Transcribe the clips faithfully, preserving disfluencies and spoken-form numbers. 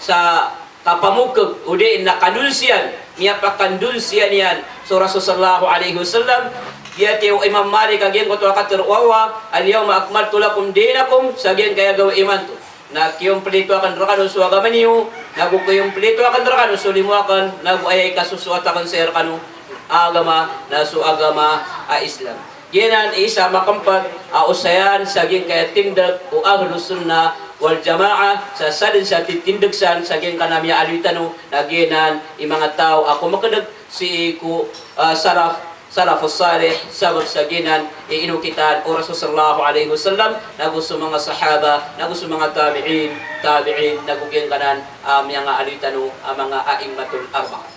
sa kapamokeg, odi na kanonsiyan, miyapakandonsiyan iyan so Rasul sallallahu alaihi wasallam. Giya tig o Imam Malik a giyangkoto a katharo o Allah, "Al-yawma akmaltu lakum dinakum," sa giyangkaya gawii imanto na kiyompleto akn rkano so agama niyo, nago kiyompleto akn rkano so limo akn, nago aya ikasosoat akn sii rkano a agama na so agama a Islam. Giyanan i isa a makmpt a osayan sa giyangkaya tindg o Ahlus Sunnah wal Jamaah, sa sadn sa titindg san sa giyangkanan a miyaaloy tano, na giyanan i manga taw a komkdg sii ko, ah, salaf, salafus salih, sabap sa giyanan i inokitan o Rasul sallallahu alaihi wasallam, nago so manga sahaba, nago so manga tabi'in, tabi'in, nago giyangkanan a miyangaaloy tano a manga a'immatul arba'ah.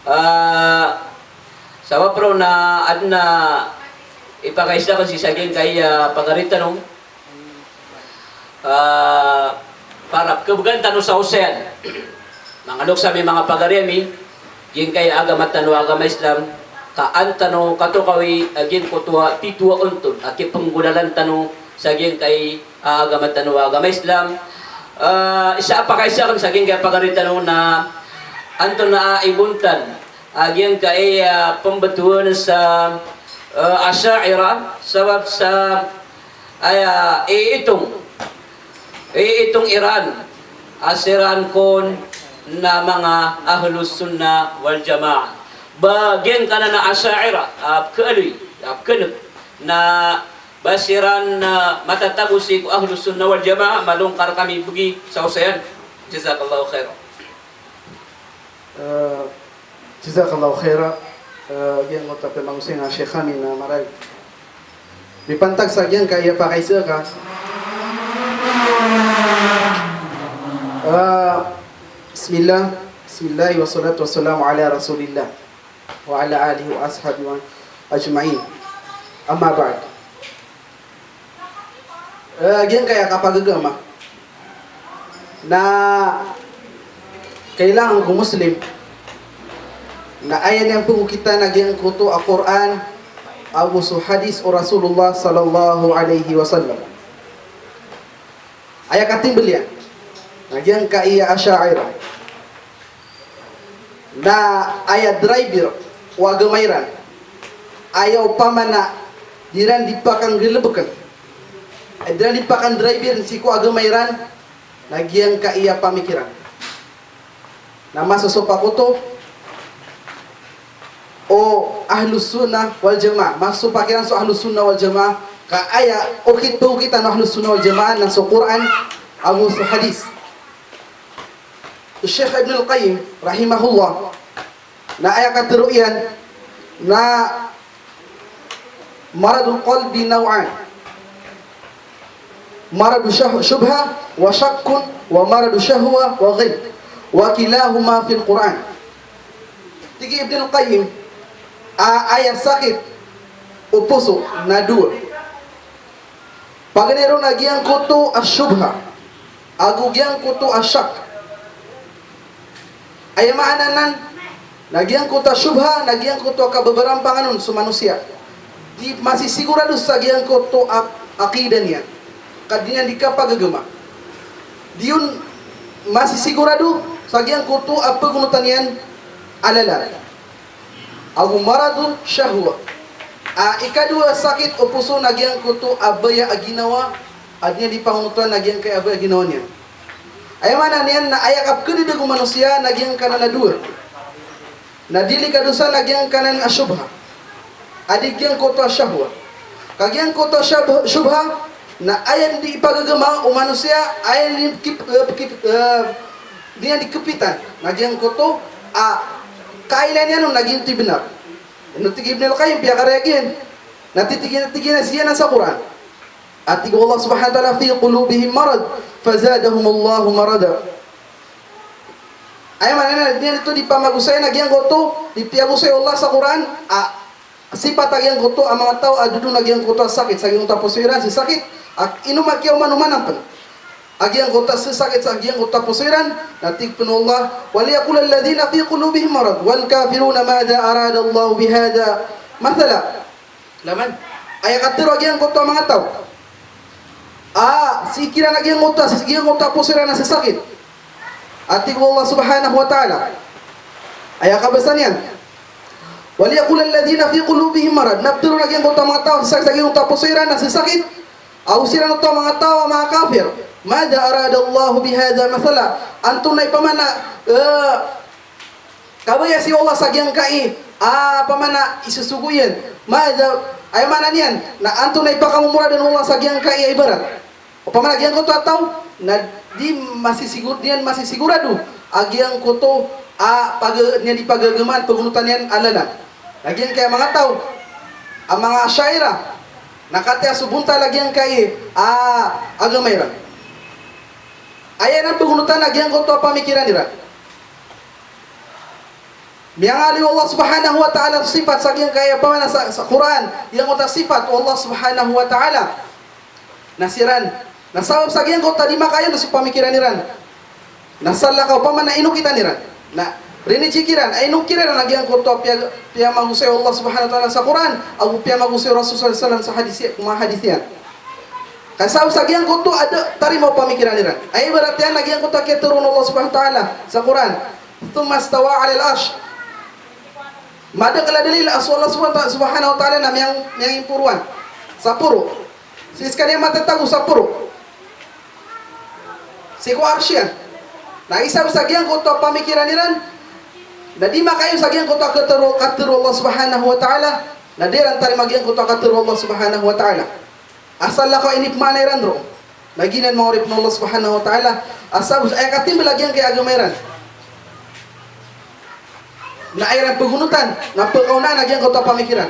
Ah, sabap roo na adn a ipakaisa ko sii sa giyangkaya pagari tano, ah, para pkhabgan tano sa osayan. Manga loks ami, manga pagari ami, giyangkaya agama tano a agama Islam, ka an tano katokawi a giyangkoto a pito a ontod a kipenggolalan tano sa giyangkaya a agama tano a agama Islam. Ah, isa a pakaisa akn sa giyangkaya pagari tano na antonaa i bontal a giyangkaya pmbtowan sa, ah, Asha'irah, sabap sa aya iitong, iitong iran a siran kon na manga Ahlus Sunnah wal Jamaah. Ba giyangkanan a Asha'irah a pkhaaloy, a pkhaneg, na ba siran, ah, matatago sii ko Ahlus Sunnah wal Jamaah, malongkar kami bgi sa osayan. Jazakallahu khairan. Eh, jazakallahu khairan. Eh, giyangkoto a pmangosay a Sheikh ami na marag. Mipantag sa giyangkaya pakaisa ka. Eh, bismillah. Bismillah, wassalatu wassalamu ala Rasulillah wa ala alihi wa ashabihi wa ajma'in. Amma ba'd. Eh, giyangkaya kapagagama na kailangan ko Muslim na aya niyan pngokitan na giyangkoto a Qur'an ago so hadith o Rasulullah sallallahu alaihi wasallam. Aya katimbl iyan na giyangkaya Asha'irah na aya driver o agama iran, aya opama na di iran di pakanggalbkn, di iran di pakandriver sii ko agama iran, na giyangkaya pamikiran na masosopak oto o Ahlus Sunnah wal Jamaah, masosopak iran so Ahlus Sunnah wal Jamaah, ka aya okit, pngokitan o Ahlus Sunnah wal Jamaah na so Qur'an ago so hadith. Sheikh Ibn Al-Qayyim rahimahullah na aya katharo iyan na maradul qalbi naw'an. Maradu shah-, shubha wa shakkun wa maradu shahwa wa ghil. Wa kilahuma fil Qur'an. Tig i Ibn Al-Qayyim, a, aya sakit o poso na dowa. Paganay ron na giyangkoto a shubha ago giyangkoto a shak. Aya maana nan na giyangkoto a shubha na giyangkoto a kababarampangan on so manosiya. Di masisigorado sa giyangkoto a aqidah niyan ka di niyan di kapagagama. Di on masisigorado sa giyangkoto a pagonotan iyan a lalan. Ago maradu shahwa. A, ikadowa a sakit o poso na giyangkoto a baya a ginawa a di niyan di pangonotan na giyangkaya baya a ginawa niyan. Aya maana niyan na aya kapkadadeg o manosiya na giyangkanan a dowa. Na di likadosan a giyangkanan a shubha. A di giyangkoto a shahwa. Ka giyangkoto a shab-, shubha na aya di ipagagama o manosiya, aya di kip-, eh, kip-, eh, di niyan di kpitan na giyangkoto a kailay niyan on na giyoto i bnar. Ino tig i Ibn Al-Qayyim, piyakaraya giyan. Na tig iyan, tig iyan a siyan sa Qur'an. A tig o Allah subhanahu wa ta'ala, "Fi qulubihim marad, fazadahumullahu marada." Aya maana niyan, di niyan oto di pamagosay na giyangkoto di piyagosay o Allah sa Qur'an a sipat a giyangkoto a manga taw a dodo na giyangkoto a sakit sa giyangkoto a poso iran, si sakit a ino makiyaomanomanan pn a giyangkoto a sakit sa giyangkoto a poso iran. Na tig pn o Allah, "Wal yaqulil ladhina fi qulubihim marad wal kafiruna madha aradallahu bihadha mathala." Laman. Aya katharo a giyangkoto a manga taw a sii kiran a giyangkoto a, sii giyangkoto a poso iran a sasakit. A tig o Allah subhanahu wa ta'ala, aya kabasa niyan, "Wal yaqulil ladhina fi qulubihim marad." Na ptharoon a giyangkoto a manga taw a sakit sa giyangkoto a poso iran a sasakit, ago siran oto a manga taw a manga kafir, "Madha aradallahu bihadha mathala." Antonaa i pamana, eh, kabaya sii o Allah sa giyangkai a pamana isosogo iyan. Madha, aya maana niyan na antonaa i pakamomoradan o Allah sa giyangkai a ibarat. Opama na giyangkoto a taw na di masisigur-, di niyan masisigurado a giyangkoto a paga-, niyan di pagagamaan, pagonotan iyan a lalan. Na giyangkai a manga taw a manga Asha'irah na katii a so bontal a giyangkai a agama iran. Aya iran pagonotan a giyangkoto a pamikiran iran. Miyangaloy o Allah subhanahu wa ta'ala so sifat sa giyangkai a pamana sa, sa Qur'an, giyangkoto a sifat o Allah subhanahu wa ta'ala. Na siran, na sabap sa giyangkoto a di makaayon so pamikiran iran. Na salakaw, opama na inokitan iran. Na rinijik iran, a inokit iran a giyangkoto a piya-, piyamagosay o Allah subhanahu wa ta'ala sa Qur'an, ago piyamagosay o Rasul sallallahu alaihi wasallam sa hadis, ko manga hadis iyan. Ka sabap sa giyangkoto a da tarima o pamikiran iran. Aya ibarat iyan a giyangkoto a kiyatharoon o Allah subhanahu wa ta'ala sa Qur'an. Thumma istawa 'alal 'arsh. Madakl a dalil a so Allah subhanahu wa ta-, subhanahu wa ta'ala na miyang-, miyangimporoan sa poro. Sii skaniyan matatago sa poro. Sii ko arsh iyan. Na isa sa giyangkoto a pamikiran iran, na di makaayon sa giyangkoto a katharo, katharo o Allah subhanahu wa ta'ala, na di iran tarima giyangkoto a katharo o Allah subhanahu wa ta'ala. Asal na ko inipmaana iran roo. Na giyanan manga oripn o Allah subhanahu wa ta'ala, a sabap sa aya katimbl a giyangkai a agama iran na aya iran pagonotan, na pkaonaan a giyangkoto a pamikiran,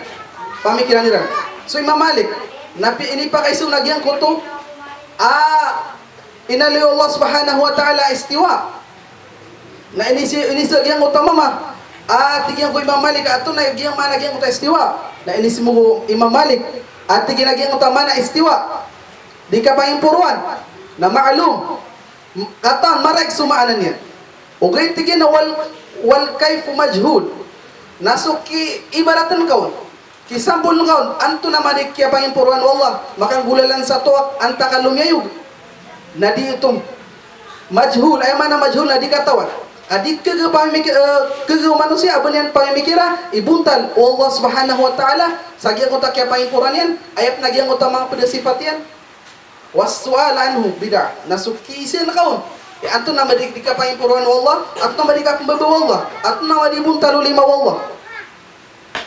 pamikiran iran. So Imam Malik, na pi-, inipakaiza on a giyangkoto a inaloy o Allah subhanahu wa ta'ala a istiwa. Na inisi-, inizaan giyangkoto a mama, a tig iyan ko Imam Malik a antonaa i giyangkoto a maana giyangkoto a istiwa. Na inismbag o Imam Malik a tig iyan a giyangkoto a maana a istiwa, di kapangimporoan, na ma'lum, katawan, marayag so maana niyan. Ogaid tig iyan a wal, wal kayfu majhul. Na so ki-, ibaratn ka on, kisamboln ka on, antonaa man i kiyapangimporoan o Allah, makanggolalan sa toak, antaa ka lomiyayog. Na di oto, majhul, aya maana majhul na di katawan. Ka di khaga pamimiki-, eh, khaga o manosiya a ba niyan pamimikira i bontal o Allah subhanahu wa ta'ala sa giyangkoto a kiyapangimporoan iyan, aya pn a giyangkoto a manga pd a sifat iyan. Was su'al anhu bid'ah. Na so kiisaan ka on i antonaa man i di kapangimporoan o Allah, antonaa man i di kapmbaba o Allah, antonaa man i di bontal o lima o Allah,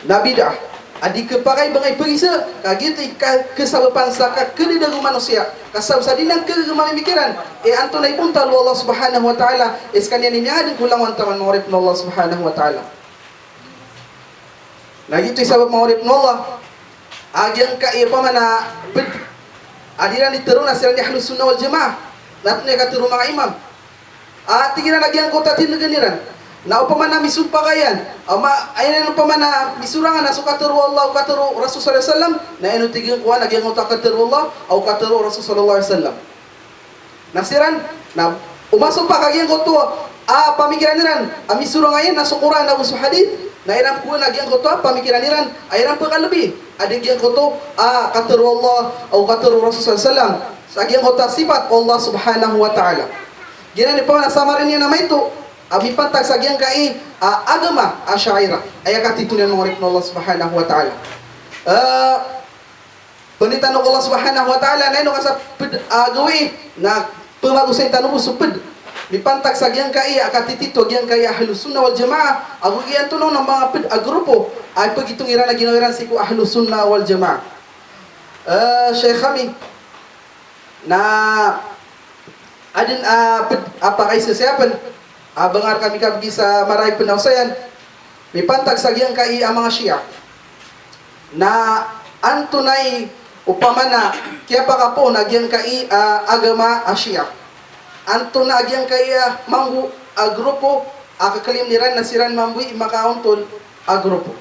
na bid'ah. A di khapakay ba nga i pagisa, ka giyoto i ka-, kasabapan sa kakadadago o manosiya, ka sabap sa di niyan khaga mamimikiran i antonaa i bontal o Allah subhanahu wa ta'ala, i skaniyan i miyangadn ko langowan taman manga oripn o Allah subhanahu wa ta'ala. Na giyoto i sabap manga oripn o Allah a giyangkai a pamana pd a di iran di tharoon a siran i Ahlus Sunnah wal Jamaah. Na antonaa i katharo o manga imam a tig iran a giyangkoto a tindgn iran na opama na misompa ka iyan, ama, aya niyan opama na misorangan a so katharo o Allah, o katharo o Rasul sallallahu alaihi wasallam, na ino tig iyan kowan a giyangkoto a katharo o Allah, o katharo o Rasul sallallahu alaihi wasallam. Na siran, na o masompa ka giyangkoto a pamikiran iran a misorangan iyan na so Qur'an ago so hadith, na iran pkowaan a giyangkoto a pamikiran iran a iran pkalbi a di giyangkoto a katharo o Allah, o katharo o Rasul sallallahu alaihi wasallam, sa giyangkoto a sifat o Allah subhanahu wa ta'ala. Giyanan i pamana summary niyan a maito a mipantag sa giyangkai a agama a Asha'irah. Aya katito niyan manga oripn o Allah subhanahu wa ta'ala. Eh, pnitano ko Allah subhanahu wa ta'ala, na ino ka sa pd a gawii na pmagosayn tano bo so pd. Mipantag sa giyangkai a katitito a giyangkai a Ahlus Sunnah wal Jamaah, ago giyanto na manga pd a grupo a pagitong iran a ginawa iran sii ko Ahlus Sunnah wal Jamaah. Eh, Sheikh Hami, na adn a pd a pakaisa siya pn a ba nga rkami kabgi sa marayag pn a osayan, mipantag sa giyangkai a manga Shia. Na antonaa i opama na kiyapakapoon a giyangkai a agama a Shia? Antonaa a giyangkai a mambo a grupo a khaklaim iran na siran mambo i makaontol a grupo?